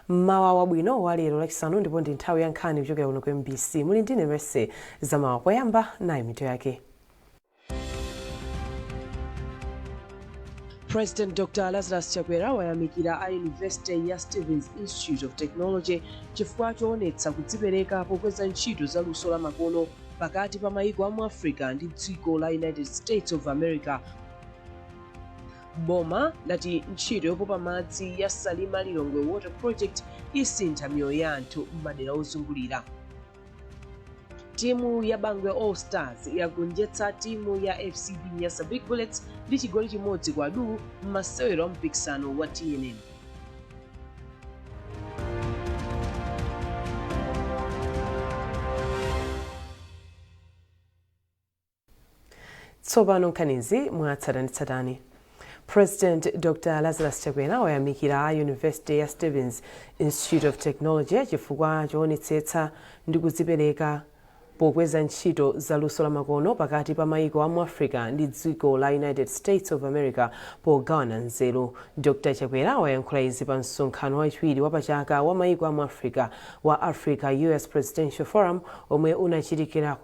Mmawa wabwino wa lero Lachisanu, ndipo ndi nthawi ya nkhani kuchokera kuno ku MBC. Muli ndine Mercy Zamawa. Poyamba, nayi mitu yake. President Dr. Lazarus Chakwera wayamikira a University ya Stevens Institute of Technology chifukwa choonetsa kudzipereka pokweza ntchito za luso la makono pakati pa maiko a mu Africa ndi dziko la United States of America. Boma lati ntchito yopopa madzi ya Salima Lilongwe Water Project isintha miyoyo ya anthu m'madera ozungulira. Timu ya Bangwe All Stars yagonjetsa timu ya FCB Nyasa Big Bullets ndi chigoli chimodzi kwa duu m'masewero a mpikisano wa TNM. Tsopano nkhanizi mwatsatanetsatane. President Dr. Lazarus Chakwera wayamikira a University ya Stevens Institute of Technology chifukwa choonetsetsa ndi kudzipereka pokweza ntchito za luso la makono pakati pa maiko a mu Africa ndi dziko la United States of America pogawana nzeru. Dr. Chakwera wayankhula izi pa msonkhano wachiwiri wa pachaka wa maiko a mu Africa wa Africa US Presidential Forum omwe unachitikira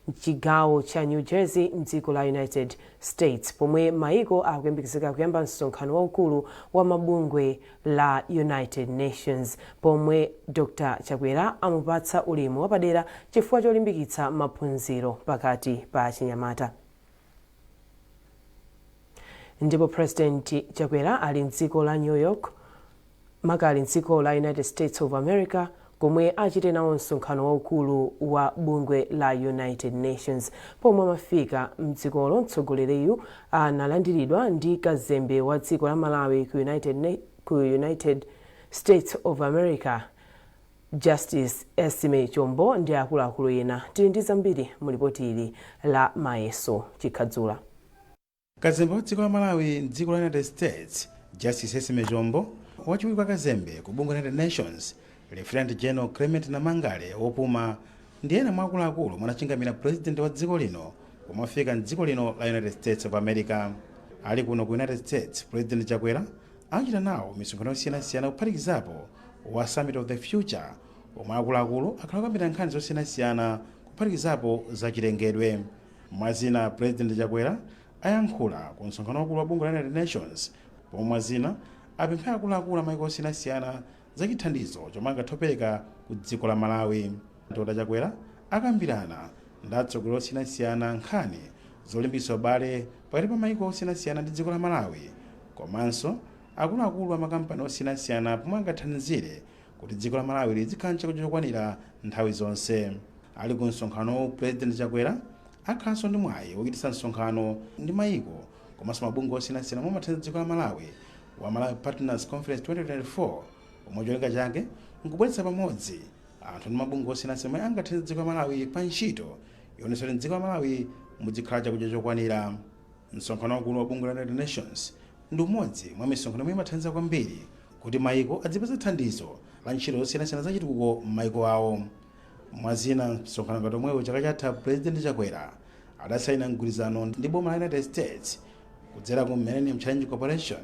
mchigawo cha New Jersey mdziko la United States, pomwe maiko akuyembekezeka kuyamba msonkhano waukulu wa mabungwe la United Nations, pomwe Dr. Chakwera amupatsa ulemu wapadera chifukwa cholimbikitsa maphunziro pakati pa achinyamata. Ndipo President Chakwera ali mdziko la New York, maka ali mdziko la United States of America, komwe achite nawo msonkhano waukulu wa bungwe la United Nations. Pomwe amafika mdzikolo, mtsogoleriyu analandiridwa ndi kazembe wa dziko la Malawi ku United States of America, Justice Esme Chombo, ndi akuluakulu ena. Tili ndi zambiri mu lipoti ili la Mayeso Chikhadzula. Kazembe wa dziko la Malawi mdziko la United States, Justice Esme Chombo, wachiwiri kwa kazembe ku bungwe la United Nations, Lieutenant General Clement Namangale wopuma, ndi ena mwa akuluakulu omwe anachingamira President wa dziko lino pomwe afika mdziko lino la United States of America. Ali kuno ku United States, President Chakwera achita nawo misonkhano yosiyanasiyana, kuphatikizapo wa Summit of the Future, omwe akuluakulu akhala akukambirana nkhani zosiyanasiyana, kuphatikizapo zachilengedwe. Mwazina, President Chakwera ayankhula ku msonkhano waukulu wa bungwe la United Nations, pomwe mwazina apempha akuluakulu a maiko osiyanasiyana za chithandizo chomwe angathe kupereka ku dziko la Malawi. Dr. Chakwera akambirana ndi atsogoleri osiyanasiyana nkhani zolimbikitsa ubale pakati pa maiko osiyanasiyana ndi dziko la Malawi, komanso akuluakulu a makampani osiyanasiyana pomwe angathandizire kuti dziko la Malawi lizikhala ndi chakudya chokwanira nthawi zonse. Ali ku msonkhanowu, President Chakwera akhalanso ndi mwayi wochititsa msonkhano ndi mayiko komanso mabungwe osiyanasiyana omwe amathandiza dziko la Malawi, wa Malawi Partners Conference 2024, omwe cholinga chake nkubweretsa pamodzi anthu ndi mabungwe osiyanasiyana omwe angathandize dziko la Malawi pa ntchito yoonetsa kuti mdziko la Malawi muzikhala chakudya chokwanira. Msonkhano waukulu wa bungwe la United Nations ndi umodzi mwa misonkhano yomwe imathandiza kwambiri kuti mayiko adzipeza thandizo la ntchito zosiyanasiyana za chitukuko m'mayiko awo. Mwazina, msonkhano ngati omwewo chaka chatha, President Chakwera adasayina mgwirizano ndi boma la United States kudzera ku Millennium Challenge Corporation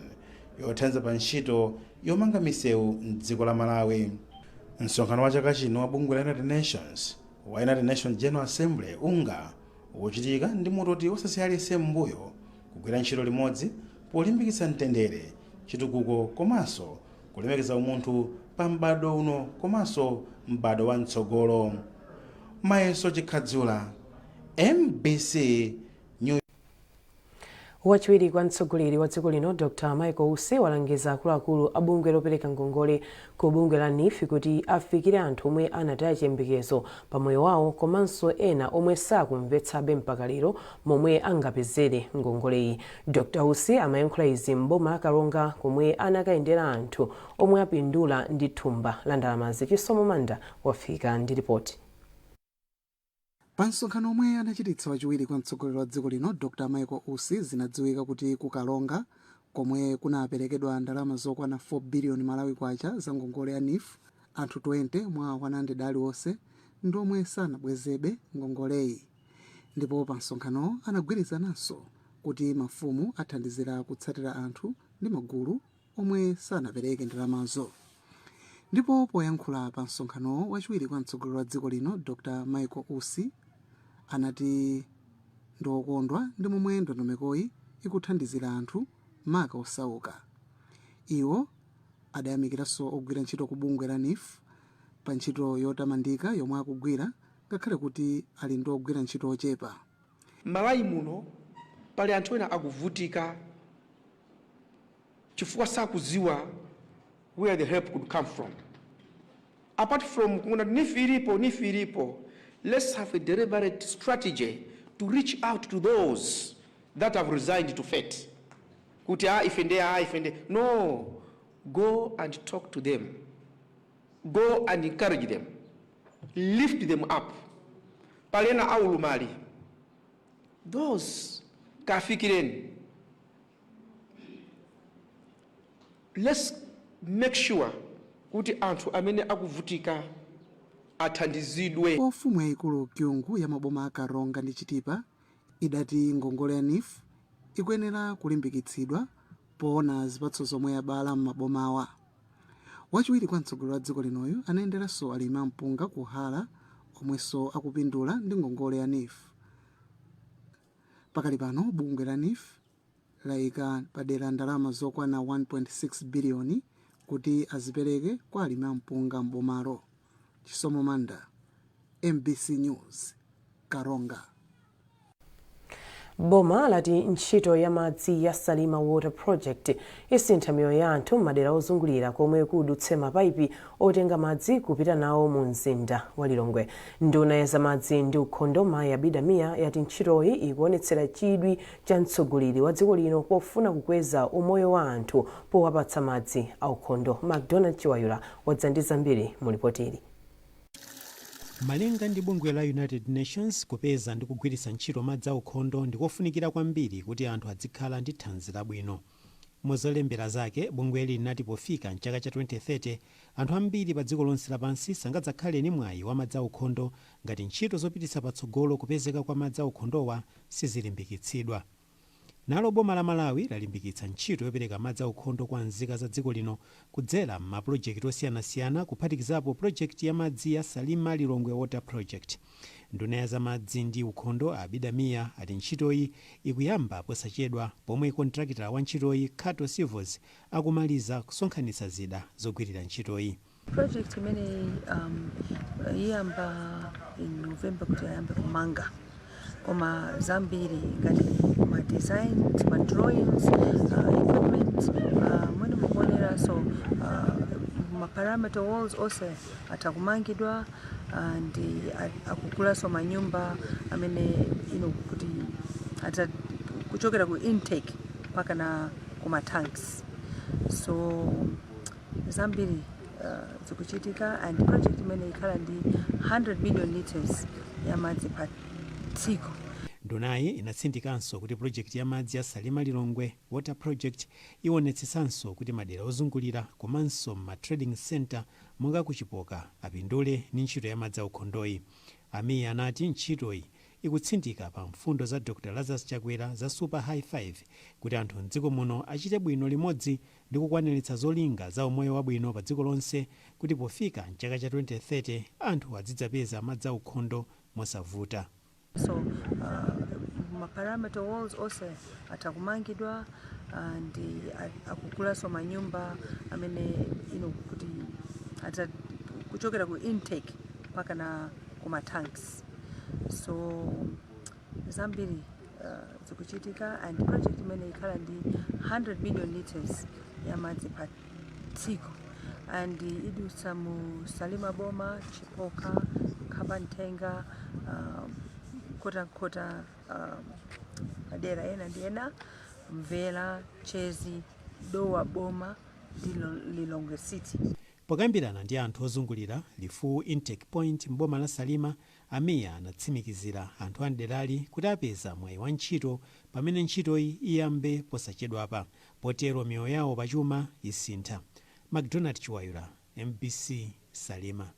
yothandiza pa ntchito yomanga misewu mdziko la Malawi. Msonkhano wa chaka chino wa bungwe la United Nations, wa United Nations General Assembly, UNGA, ukuchitika ndi mutu oti "Osasiya aliyense m'mbuyo, kugwira ntchito limodzi polimbikitsa mtendere, chitukuko komanso kulemekeza umunthu pa m'bado uno komanso m'bado wa mtsogolo." Mayeso Chikhadzula, MBC New Wachiwiri kwa mtsogoleri wa dziko lino, Dr. Michael Usi, walangiza akuluakulu a bungwe lopereka ngongole ku bungwe la NEEF kuti afikire anthu omwe anataya chiyembekezo pa moyo wawo komanso ena omwe sakumvetsabe mpaka lero momwe angapezere ngongoleyi. Dr. Usi amayankhula izi m'boma la Karonga, komwe anakayendera anthu omwe apindula ndi thumba la ndalamazi. Chisomo Manda wafika ndi ripoti. Pa msonkhano omwe anachititsa wachiwiri kwa mtsogoleri wa dziko lino, Dr Michael Usi, zinadziwika kuti ku Karonga, komwe kunaperekedwa ndalama zokwana 4 biliyoni Malawi kwacha za ngongole ya NEEF, anthu 20 mwa 100 aliwonse ndi omwe sanabwezebe ngongoleyi. Ndipo pa msonkhanowo anagwirizananso kuti mafumu athandizira kutsatira anthu ndi magulu omwe sanapereke ndalamazo. Ndipo poyankhula pa msonkhanowo, wachiwiri kwa mtsogoleri wa dziko lino Dr Michael Usi anati ndiwokondwa ndi momwe ndondomekoyi ikuthandizira anthu, maka osauka. Iwo adayamikiranso ogwira ntchito ku bungwe la NEEF pa ntchito yotamandika yomwe akugwira, ngakhale kuti ali ndi ogwira ntchito ochepa. M'Malawi muno pali anthu ena akuvutika chifukwa sakuziwa where the help could come from. Apart from kuona NEEF ilipo, NEEF ilipo, let's have a deliberate strategy to reach out to those that have resigned to fate, kuti ah, ife nde, ah, ife nde. No, go and talk to them, go and encourage them, lift them up. Palena aulumali, those kafikireni. Let's make sure kuti anthu amene akuvutika athandizidwe. Mfumu yayikulu Kyungu ya maboma a Karonga ndi Chitipa idati ngongole ya NEEF ikuyenera kulimbikitsidwa poona zipatso zomwe yabala m'mabomawa. Wachiwiri kwa mtsogoleri wa dziko linoyu anayenderanso alimi a mpunga ku Hala omwenso akupindula ndi ngongole ya NEEF. Pakali pano bungwe la NEEF layika padera ndalama zokwana 1.6 biliyoni kuti azipereke kwa alimi a mpunga m'bomalo. Chisomo Manda, MBC News, Karonga. Boma lati ntchito ya madzi ya Salima Water Project isintha miyoyo ya anthu m'madera ozungulira komwe kudutse mapaipi otenga madzi kupita nawo mu mzinda wa Lilongwe. Nduna ya zamadzi ndi ukhondo Mayi Abida Mia yati ntchitoyi ikuonetsera chidwi cha mtsogoleri wa dziko lino pofuna kukweza umoyo wa anthu powapatsa madzi aukhondo. MacDonald Chiwayula wadza ndi zambiri mu ripoti. Malinga ndi bungwe la United Nations, kupeza ndi kugwiritsa ntchito madzi aukhondo ndikofunikira kwambiri kuti anthu adzikhala ndi thanzi labwino. Muzolembera zake, bungweli linati pofika mchaka cha 2030 anthu ambiri pa dziko lonse lapansi sangadzakhale ndi mwayi wa madzi aukhondo ngati ntchito zopititsa patsogolo kupezeka kwa madzi aukhondowa sizilimbikitsidwa. Nalo boma la Malawi lalimbikitsa ntchito yopereka madzi aukhondo kwa nzika za dziko lino kudzera m'mapulojekiti osiyanasiyana, kuphatikizapo pulojekiti ya madzi ya Salima Lilongwe Water Project. Nduna ya zamadzi ndi ukhondo Abida Mia ati ntchitoyi ikuyamba posachedwa, pomwe kontrakitala wa ntchitoyi, Khato Civils, akumaliza kusonkhanitsa zida zogwirira ntchitoyi. Project imeneyi iyamba in November kuti ayambe kumanga, koma zambiri ngati ma designs, ma drawings, equipment, mwene mukuoneranso ma perimeter walls onse atha kumangidwa ndi akugulanso manyumba amene ino kuti ata kuchokera ku intake mpaka na kuma tanks. So zambiri zikuchitika and project imene ikhala ndi 100 million liters ya madzi pa tsiku. Ndunayi inatsindikanso kuti pulojekiti ya madzi ya Salima Lilongwe Water Project ionetsetsanso kuti madera ozungulira komanso ma trading center monga kuchipoka apindule ndi ntchito ya madzi aukhondoyi. A Mia anati ntchitoyi ikutsindika pa mfundo za Dr Lazarus Chakwera za Super High 5, kuti anthu mdziko muno achite bwino limodzi ndi kukwaniritsa zolinga za umoyo wabwino pa dziko lonse, kuti pofika mchaka cha 2030 anthu azidzapeza madzi aukhondo mosavuta. So ma perimeter walls onse atha kumangidwa ndi akugulanso manyumba amene ino kuti ata kuchokera ku intake mpaka na kuma tanks. So zambiri zikuchitika and project imene ikhala ndi 100 million liters ya madzi pa tsiku and idutsa mu Salima Boma, Chipoka, Khabamthenga, Nkhotakota, madera ena ndi ena, Mvera, Chezi, Dowa Boma ndi Lilongwe City. Pokambirana ndi anthu ozungulira Lifuwu Intake Point mboma la Salima, a Mia anatsimikizira anthu a mderali kuti apeza mwayi wa ntchito pamene ntchitoyi iyambe posachedwapa, potero miyoyo yawo pachuma isintha. MacDonald Chiwayula, MBC, Salima.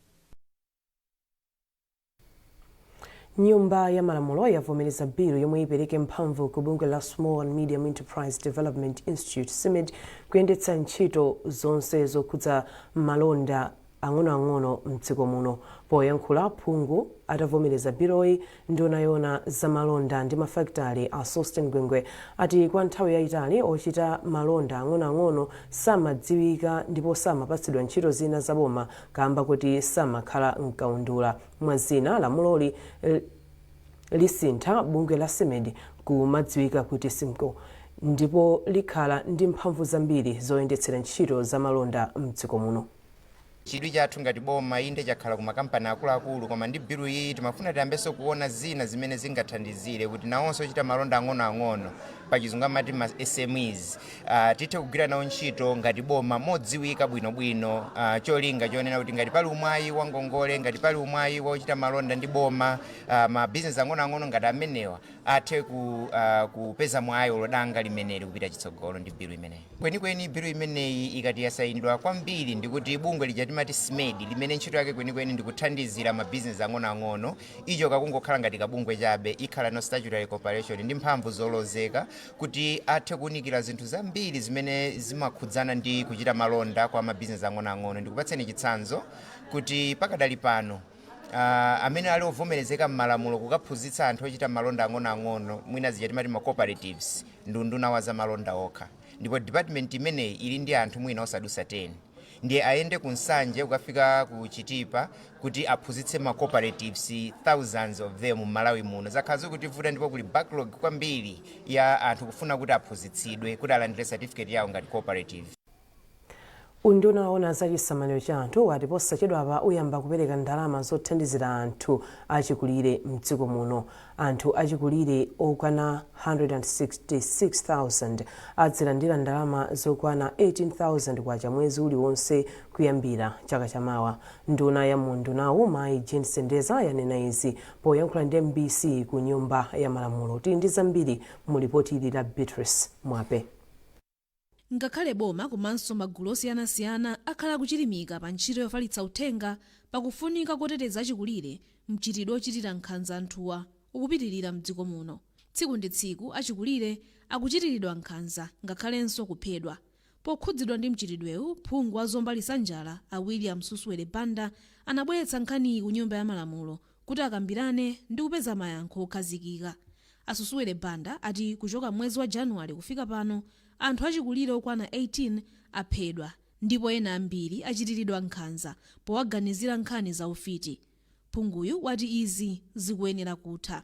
Nyumba ya Malamulo yavomereza bilu yomwe ipereke mphamvu ku bungwe la Small and Medium Enterprise Development Institute, SMED, kuyendetsa ntchito zonse zokhudza malonda. Ang'onoang'ono mdziko muno. Poyankhula phungu atavomereza biloyi, nduna yoona zamalonda ndi mafakitale a Sosten Gwengwe ati kwa nthawi yayitali ochita malonda ang'onoang'ono samadziwika ndipo samapatsidwa ntchito zina zaboma kamba kuti samakhala mkaundula. Mwazina, lamuloli lisintha bungwe la SMEDI kumadziwika kuti SMCO ndipo likhala ndi mphamvu zambiri zoyendetsera ntchito zamalonda mdziko muno. Chidwi chathu ngati boma inde chakhala ku makampani akuluakulu, koma ndi bilu iyi timafuna tiyambenso kuona zina zimene zingathandizire kuti nawonso ochita malonda ang'onoang'ono, pachizungu amati ma SMEs, tithe kugwira nawo ntchito ngati boma modziwika bwinobwino, cholinga chonena kuti ngati pali umwayi wa ngongole, ngati pali umwayi wochita malonda ndi boma, ma business ang'onoang'ono ngati amenewa athe kupeza mwayi olodanga limeneli kupita chitsogolo ndi bilu imeneyi. Kwenikweni bilu imeneyi ikati yasayinidwa kwambiri, ndikuti bungwe lija timati SMEDI, limene ntchito yake kwenikweni ndikuthandizira mabizinesi ang'onoang'ono, icho kakungokhala ngati kabungwe chabe, ikhala no statutory corporation ndi mphamvu zolozeka kuti athe kuwunikira zinthu zambiri zimene zimakhudzana ndi kuchita malonda kwa mabizinesi ang'onoang'ono. Ndikupatseni chitsanzo kuti pakadali pano amene ali ovomerezeka m'malamulo kukaphunzitsa anthu ochita malonda ang'onoang'ono, mwina zija timati ma cooperatives, ndi unduna wa zamalonda okha, ndipo department imeneyi ili ndi anthu mwina osadusa 10. Ndiye ayende ku Nsanje kukafika ku Chitipa kuti aphunzitse ma cooperatives, thousands of them m'Malawi muno, zakhala zikutivuta, ndipo kuli backlog kwambiri ya anthu kufuna kuti aphunzitsidwe kuti alandire certificate yawo ngati cooperative. Unduna woona za chisamaliro cha anthu wati posachedwapa uyamba kupereka ndalama zothandizira anthu achikulire mdziko muno. Anthu achikulire okwana 166,000 adzilandira ndalama zokwana 18,000 kwacha mwezi uliwonse kuyambira chaka chamawa. Nduna ya mundunawu, mayi Jane Sendeza, yanena izi poyankhula ndi MBC ku Nyumba ya Malamulo. Tili ndi zambiri mu lipoti ili la Beatrice Mwape. Ngakhale boma komanso magulu osiyanasiyana akhala akuchilimika pa ntchito yofalitsa uthenga pakufunika koteteza achikulire, mchitidwe ochitira nkhanza anthuwa ukupitirira mdziko muno. Tsiku ndi tsiku achikulire akuchitiridwa nkhanza, ngakhalenso kuphedwa. Pokhudzidwa ndi mchitidwewu, phungu wa Zomba Lisanjala a William Suswere Banda anabweretsa nkhaniyi ku Nyumba ya Malamulo kuti akambirane ndi kupeza mayankho okhazikika. Asuswere Banda ati kuchoka mwezi wa Januwale kufika pano, anthu achikulire okwana 18 aphedwa ndipo ena ambiri achitiridwa nkhanza powaganizira nkhani za ufiti. Phunguyu wati izi zikuyenera kutha.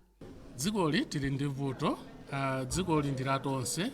Dzikoli tili ndi vuto. Dzikoli ndi la tonse,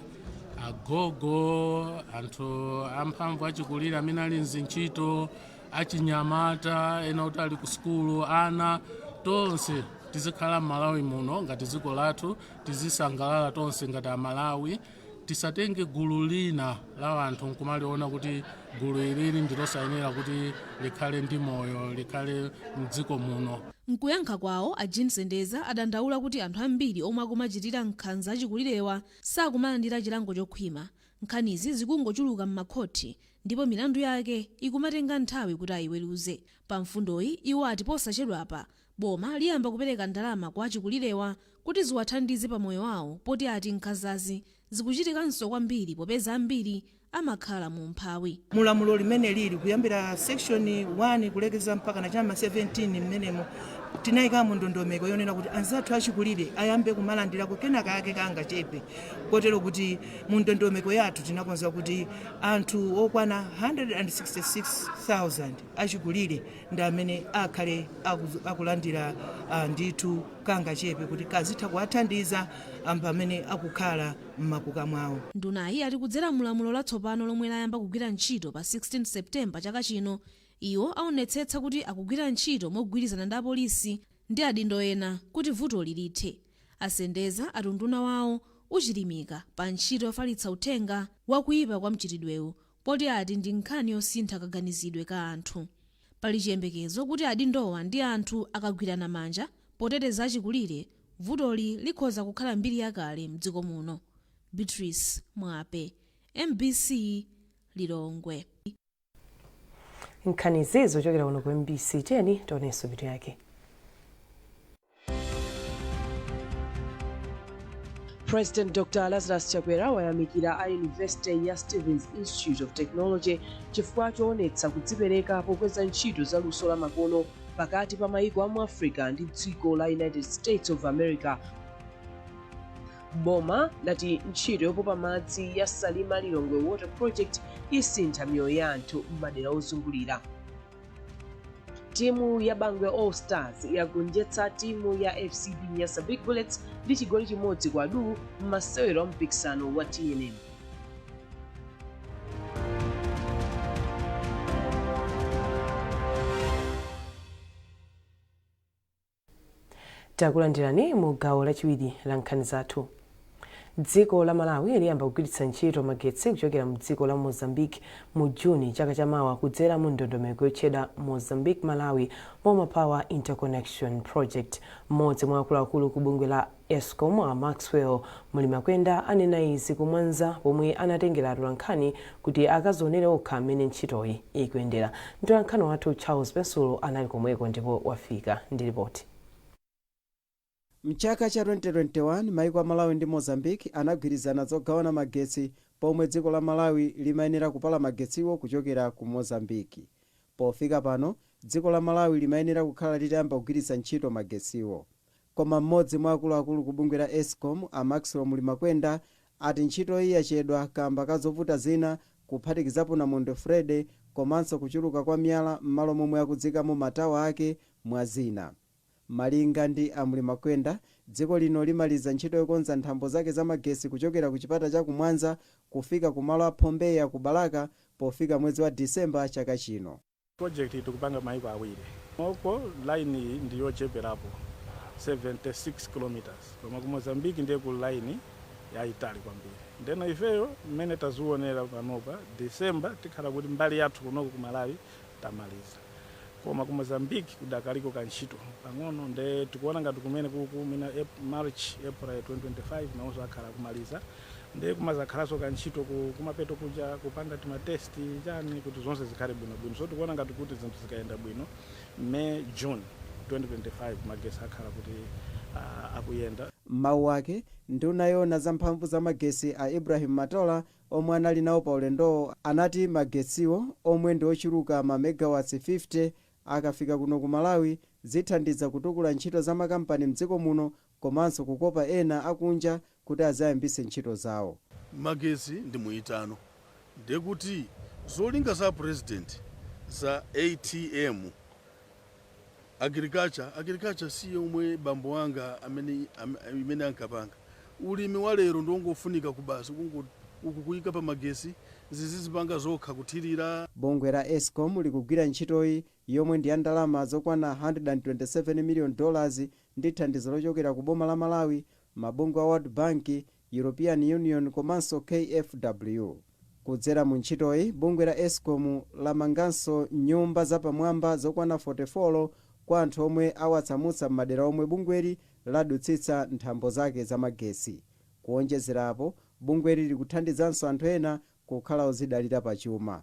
agogo, anthu amphamvu achikulire amene ali mzintchito, achinyamata, ena kuti ali ku sukulu, ana, tonse tizikhala m'Malawi muno ngati dziko lathu, tizisangalala tonse ngati Amalawi. Tisatenge gulu lina la anthu nkumaliona kuti gulu ilili ndilosayenera kuti likhale ndi moyo, likhale mdziko muno. Nkuyankha kwawo, a Jean Sendeza adandaula kuti anthu ambiri omwe akumachitira nkhanza achikulirewa sakumalandira chilango chokhwima. Nkhanizi zikungochuluka m'makhoti ndipo milandu yake ikumatenga nthawi kuti ayiweruze. Pa mfundoyi, iwo ati posachedwapa boma liyamba kupereka ndalama kwa achikulirewa kuti ziwathandize pa moyo wawo, poti ati nkhanzazi zikuchitikanso kwambiri popeza ambiri amakhala mu umphawi. Mulamulo limene lili kuyambira section 1 kulekeza mpaka na chama 17, mmenemo tinayikamo ndondomeko yonena kuti anzathu achikulire ayambe kumalandirako kena kake kangachepe, kotero kuti mu ndondomeko yathu tinakonza kuti anthu okwana 166,000 achikulire ndi amene akhale akulandira ndithu kangachepe kuti kazitha kuwathandiza pamene akukhala m'makuka mwawo. Ndunayi ati kudzera mulamulo latsopano lomwe layamba kugwira ntchito pa 16 Septemba chaka chino, iwo aonetsetsa kuti akugwira ntchito mogwirizana ndi apolisi ndi adindo ena kuti vutoli lithe. Asendeza ati unduna wawo uchilimika pa ntchito yofalitsa uthenga wakuyipa kwa mchitidwewu, poti ati ndi nkhani yosintha kaganizidwe ka anthu. Pali chiyembekezo kuti adindowa ndi anthu akagwirana manja poteteza achikulire, vutoli likhoza kukhala mbiri yakale mdziko muno. Beatrice Mwape, MBC, Lilongwe. Nkhanizi zochokera kuno ku MBC. Tiyeni tionenso mitu yake. President Dr Lazarus Chakwera wayamikira a University ya Stevens Institute of Technology chifukwa choonetsa kudzipereka pokweza ntchito za luso la makono pakati pa mayiko amu Africa ndi dziko la United States of America. Boma lati ntchito yopopa madzi ya Salima Lilongwe Water Project isintha miyoyo ya anthu m'madera ozungulira. Timu ya Bangwe All Stars yagonjetsa timu ya FCB Nyasa Big Bullets ndi chigoli 1-0 m'masewero a mpikisano wa TNM. Takulandirani mu gawo lachiwiri la nkhani zathu. Dziko la Malawi liyamba kugwiritsa ntchito magetsi kuchokera mu dziko la Mozambique mu Juni chaka chamawa kudzera mu ndondomeko yotchedwa Mozambique Malawi Moma Power Interconnection Project. Mmodzi mwa akuluakulu ku bungwe la ESCOM, a Maxwell Mulimakwenda, anena izi ku Mwanza pomwe anatengera atolankhani kuti akazionere okha mmene ntchitoyi ikuyendera. Mtolankhani wathu Charles Pensulo anali komweko ndipo wafika ndi ripoti. Mchaka cha 2021, maiko a Malawi ndi Mozambique anagwirizana zogawana magetsi, pomwe dziko la Malawi limayenera kupala magetsiwo kuchokera ku Mozambique. Pofika pano, dziko la Malawi limayenera kukhala litayamba kugwiritsa ntchito magetsiwo, koma mmodzi mwa akuluakulu ku bungwe la ESCOM, a Maxwell Mulimakwenda, ati ntchitoyi yachedwa kamba ka zovuta zina, kuphatikizapo namondwe Freddy komanso kuchuluka kwa miyala m'malo momwe akudzikamo matawa ake, mwa zina. Malinga ndi a Mulimakwenda, dziko lino limaliza ntchito yokonza nthambo zake zamagesi kuchokera ku chipata cha Kumwanza kufika ku malo a Phombeya ku Balaka pofika mwezi wa Disemba chaka chino. Project tikupanga maiko awiri moko, line iyi ndi yocheperapo, 76 kilometers, koma ku Mozambique ndiye ku line yayitali kwambiri. Ndeno ifeyo mmene tazionera panopa, December tikhala kuti mbali yathu kunoko ku Malawi tamaliza, koma ku Mozambique kudakaliko kantchito pang'ono. Nde tikuona ngati kumene kuku mina March, April 2025 nawonso akhala kumaliza. Nde kumazakhalanso kantchito kumapeto kuja kupanga tima test chani kuti zonse zikhale bwinobwino. So tikuona ngati kuti zinthu zikayenda bwino, May, June 2025 magesi akhala kuti akuyenda. M'mawu ake, nduna yoona za mphamvu za magesi a Ibrahim Matola, omwe anali nawo pa ulendowo, anati magetsiwo, omwe ndi ochuluka ma megawatts 50, akafika kuno ku Malawi zithandiza kutukula ntchito za makampani mdziko muno komanso kukopa ena akunja kuti azayambise ntchito zawo. Magesi ndi muitano, ndekuti zolinga za President za ATM, agriculture, agriculture si yomwe bambo anga amene imene ankapanga. Ulimi wa lero ndiwongofunika kubasi uku kuyika pa magesi, zizizipanga zokha kuthirira. Bungwe la ESCOM likugwira ntchitoyi, yomwe ndi ya ndalama zokwana $127 million, ndi thandizo lochokera ku boma la Malawi, mabungwe a World Bank, European Union komanso KfW. Kudzera mu ntchitoyi, bungwe la ESCOM lamanganso nyumba zapamwamba zokwana 44 kwa anthu omwe awatsamutsa m'madera omwe bungweli ladutsitsa nthambo zake zamagesi. Kuonjezerapo, bungweli likuthandizanso anthu ena kukhala ozidalira pachuma.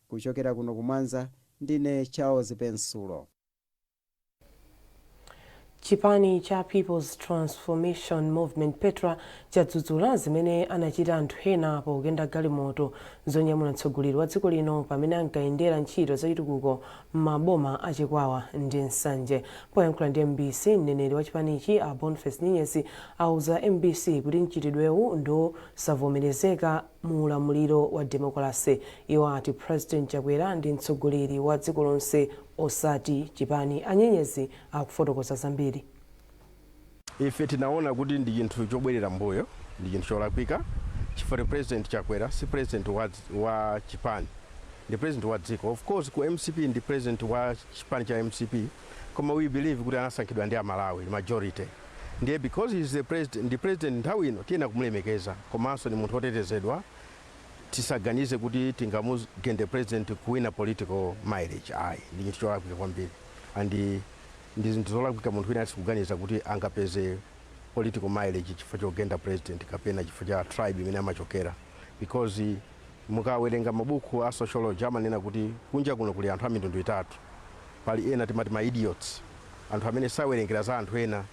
Kuchokera kuno Kumwanza, ndine Charles Pensulo. Chipani cha People's Transformation Movement, PETRA, chadzudzula zimene anachita anthu ena pokenda galimoto zonyamula mtsogoleri wa dziko lino pamene ankayendera ntchito zachitukuko m'maboma achikwawa ndi Nsanje. Poyankhula ndi MBC, mneneri wa chipanichi a Boniface Nyenyezi auza MBC kuti mchitidwewu ndosavomerezeka mu ulamuliro wa demokrasi. Iwo ati President Chakwera ndi mtsogoleri wa dziko lonse, osati chipani. Anyenyezi akufotokoza zambiri. Ife tinaona kuti ndi chinthu chobwerera mbuyo, ndi chinthu cholakwika, chifukwa President Chakwera si president wa chipani, ndi president wa dziko. Of course, ku MCP ndi president wa chipani cha MCP, koma we believe kuti anasankhidwa ndi Amalawi majority. Ndiye because he is the president, ndi president nthawi ino, tiyena kumulemekeza, komanso ni munthu wotetezedwa. Tisaganize kuti tingamugende president kuwina political mileage, ayi, ndi chinthu cholakwika kwambiri. And ndi zinthu zolakwika munthu wina asikuganiza kuti angapeze political mileage chifukwa chogenda president kapena chifukwa cha tribe imene amachokera, because mukawerenga mabuku a sociology amanena kuti kunja kuno kuli anthu a mitundu itatu. Pali ena timati ma idiots, anthu amene sawerengera za anthu ena,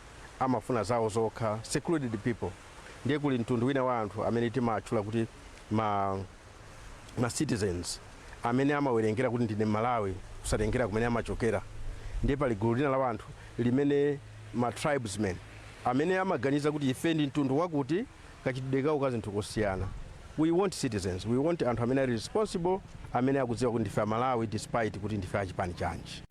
amafuna zawo zokha, secluded people. Ndiye kuli mtundu wina wa anthu amene timatchula kuti ma citizens amene amawerengera kuti ndine Malawi, kusatengera kumene amachokera. Ndiye pali gulu lina la anthu limene ma tribesmen amene amaganiza kuti ife ndi mtundu wakuti, kachitidwe kawo ka zinthu kosiyana. We want citizens, we want anthu amene ali responsible, amene akudziwa kuti ndife Amalawi despite kuti ndife achipani chanji.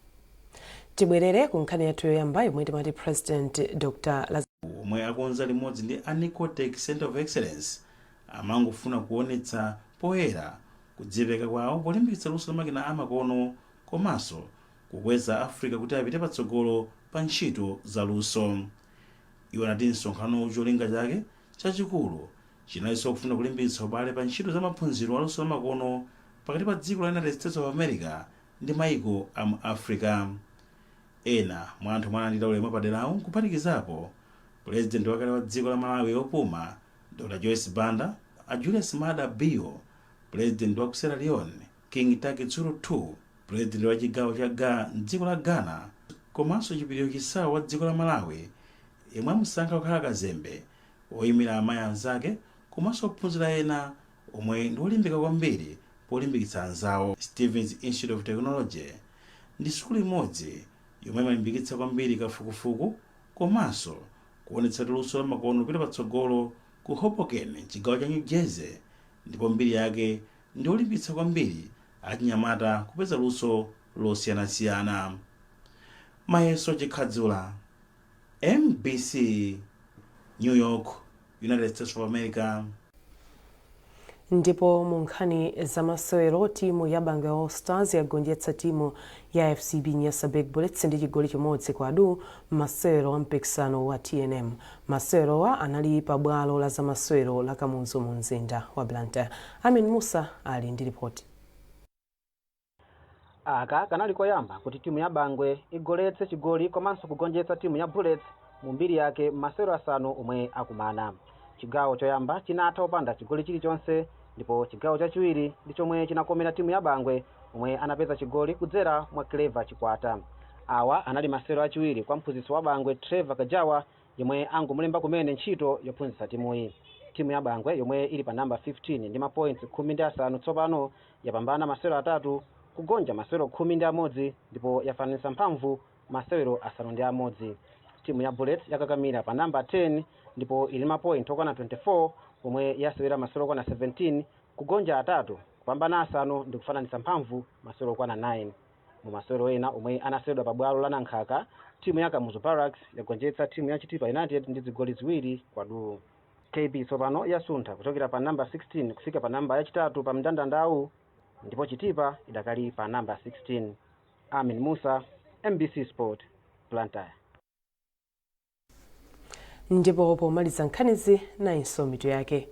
Tibwerere ku nkhani yathu yoyamba yomwe timati President Dr. Laz Omwe akonza limodzi ndi a Nicotech Center of Excellence amangofuna kuonetsa poyera kudzipereka kwawo polimbikitsa luso la makina amakono komanso kukweza Africa kuti apite patsogolo pa ntchito za luso. Iwo anati msonkhano cholinga chake chachikulu chinalinso kufuna kulimbikitsa ubale pa ntchito za maphunziro a luso la makono pakati pa dziko la United States of America ndi maiko a mu Africa. Ena mwa anthu omwe analandira ulemu wapaderawu nkuphatikizapo Purezidenti wakale wa dziko la Malawi opuma Dr Joyce Banda, a Julius Maada Bio, Purezidenti wa ku Sierra Leone King Tackie Tsuru II, Purezidenti wa chigawo cha Ga mdziko la Ghana, komanso Chipiliro Chisawo wa dziko la Malawi yemwe amusankha kukhala kazembe woyimira amayi anzake komanso ophunzira ena omwe ndi olimbika kwambiri polimbikitsa anzawo. Stevens Institute of Technology ndi sukulu imodzi yomwe imalimbikitsa kwambiri kafukufuku komanso kuonetsa luso la makono kupita patsogolo ku Hoboken, chigawo cha New Jersey, ndipo mbiri yake ndi olimbikitsa kwambiri achinyamata kupeza luso losiyanasiyana. Mayeso Chikhadzula, MBC, New York, United States of America. Ndipo mu nkhani zamasewero, timu ya Bangwe All Stars yagonjetsa timu ya FCB Nyasa Big Bullets ndi chigoli 1-0 masewero a mpikisano wa TNM. Masewerowa anali pa bwalo la zamasewero la Kamuzu mu mzinda wa Blantyre. Amin Musa ali ndi ripoti. Aka kanali koyamba kuti timu ya Bangwe igoletse chigoli komanso kugonjetsa timu ya Bullets mu mbiri yake m'masewero 5 omwe akumana. Chigawo choyamba chinatha opanda chigoli chilichonse, ndipo chigawo chachiwiri ndi chomwe chinakomera timu ya Bangwe omwe anapeza chigoli kudzera mwa Clever Chikwata. Awa anali masewero achiwiri kwa mphunzitsi wa Bangwe Trevor Kajawa yemwe angomulemba kumene ntchito yophunzitsa timuyi. Timu ya Bangwe yomwe ili pa namba 15 ndi mapoints 15 tsopano yapambana masewero 3, kugonja masewero 11, ndipo yafananitsa mphamvu masewero 6. Timu ya Bullets yakakamira pa namba 10 ndipo ili mapoint okwana 24 pomwe yasewera masewero okwana 17, kugonja 3, kupambana 5 ndi kufananitsa mphamvu masewero okwana 9. Mu masewero ena omwe anaseweredwa pa bwalo la Nankhaka, timu ya Kamuzu Barracks yagonjetsa timu ya Chitipa United ndi zigoli 2-0. KB tsopano yasuntha kuchokera pa namba 16 kufika pa namba yachitatu pa mndandandawu, ndipo Chitipa idakali pa namba 16. Amin Musa, MBC Sport, Blantyre. Ndipo pomaliza nkhanizi, nayinso mitu yake.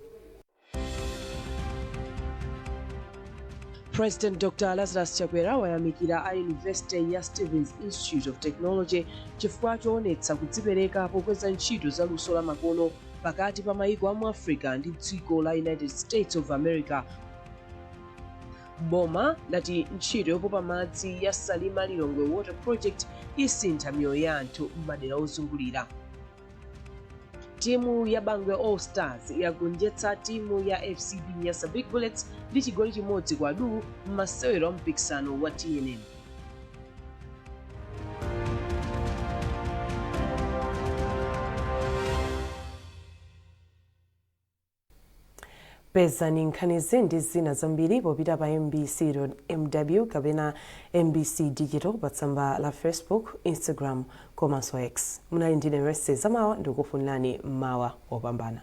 President Dr Lazarus Chakwera wayamikira a University ya Stevens Institute of Technology chifukwa choonetsa kudzipereka pokweza ntchito za luso la makono pakati pa maiko a mu Africa ndi dziko la United States of America. Boma lati ntchito yopopa madzi ya Salima Lilongwe Water Project isintha miyoyo ya anthu m'madera ozungulira. Timu ya Bangwe All Stars yagonjetsa timu ya FCB Nyasa Big Bullets ndi chigoli 1-0 m'masewero a mpikisano wa TNM. Pezani nkhanizi ndi zina zambiri popita pa mbc.mw kapena MBC Digital pa tsamba la Facebook, Instagram komanso X. Munali ndine Mercy Zamawa, ndikukufunirani mmawa wopambana.